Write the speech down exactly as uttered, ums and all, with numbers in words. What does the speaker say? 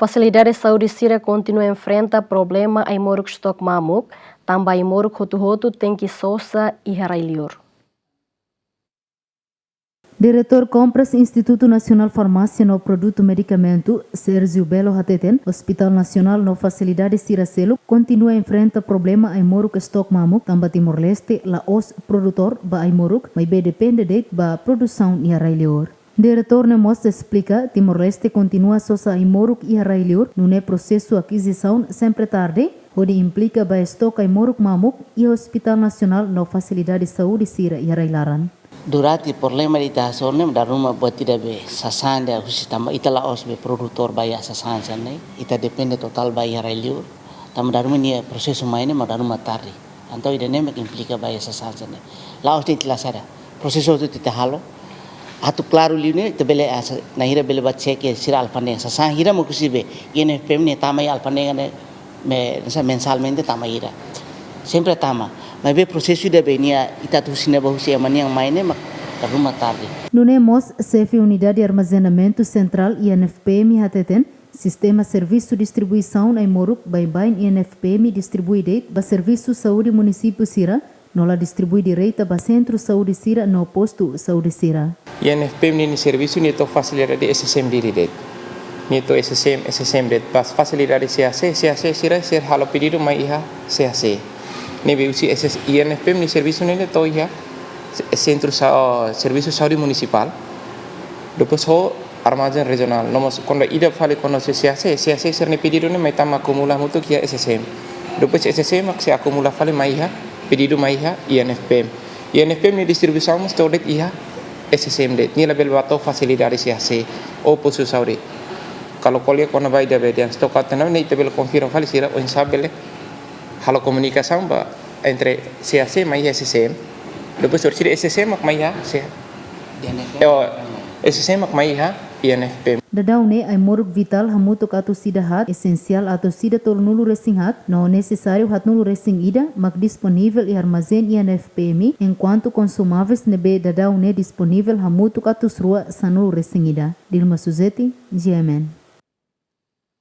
Fasilidade saúde sira kontinua enfrenta problema ai-moruk stok mamuk, tanba ai-moruk hotu-hotu tenke sosa iha rai-liur. Diretór Kompras Institutu Nasionál Farmásia no Produtu Medikamentu, Sérgio Belo hateten, Hospitál Nasionál no fasilidade sira seluk kontinua enfrenta problema ai-moruk stok mamuk, tanba Timor-Leste la'ós produtór ba ai-moruk, maibé depende de'it ba produsaun iha rai-liur. Diretór ne'e mós esplika, Timor-Leste kontinua sosa ai-moruk iha rai-liur, nune'e prosesu akizisaun sempre tarde, hodi implika ba stok ai-moruk mamuk iha Hospitál Nasionál no fasilidade saúde sira iha rai-laran. Durante problema ida hasoru ne'e, dala ruma buat ida be sasán ida husi tanba ita la'ós be produtór ba iha sasán sira-ne'e, ita depende totál ba iha rai-liur. Tanba dala ruma nia prosesu mai ne'e, mak dala ruma tarde. Entaun ida-ne'e mak implika ba iha sasán sira-ne'e. La'ós de'it la sara. Prosesu hotu ita halo. Atu klaru liu ne'e, ita bele asa, naran hira bele ba cek iha sira alfandega. Sasán hira mak husi be I N F P M nia tama iha alfandega ne'e, me, hanesan mensalmente tama hira. Sempre tama. Maibé prosesu ida be nia ita atu husi ne'ebá husi ema nian mai ne'e mak dala ruma tarde. Nune'e mós, Xefe Unidade Armazenamentu Sentrál I N F P M hateten, sistema servisu distribuisaun ai-moruk baibain I N F P M distribui de'it ba servisu saúde munisípiu sira, no la distribui direta ba sentru saúde sira no postu saúde sira. I N F P M nia servisu nia to'o fasilidade S S M diri de'it. Nia to'o S S M, S S M de'it. Ba fasilidade C H C, C H C sira, sira halo pedidu mai iha C H C. Ne'ebé husi S S, I N F P M nia servisu ne'e to'o iha se-, sentru sa-, oh, servisu saúde munisipál. Depois ho armazén rejionál. No mós kuandu ida fali kuandu sei C H C, C H C sira-nia pedidu ne'e mai tama akumula hamutuk iha S S M. Depois S S M mak sei akumula fali mai iha, pedidu mai iha I N F P M. I N F P M nia distribuisaun mós to'o de'it iha S S M de'it. Nia labele ba to'o fasilidade C H C ou postu saúde. Kalau ko'alia kona-ba ida be dehan stok atau ne'e, ita bele konfirma fali sira oinsá bele halo komunikasaun ba entre C H C mai iha S S M. Depois orsida S S M mak mai iha C-, eh, oh, S S M mak mai iha I N F P M. Daudaun ne'e ai-moruk vitál hamutuk atus ida haat, esensiál atus ida tolunulu-resin-haat, no nesesáriu haatnulu-resin-ida mak disponivel iha armazén I N F P M, enkuantu konsumáveis ne'ebé daudaun ne'e disponivel hamutuk atus rua sanulu-resin-ida. Dilma Suzeti, G M N.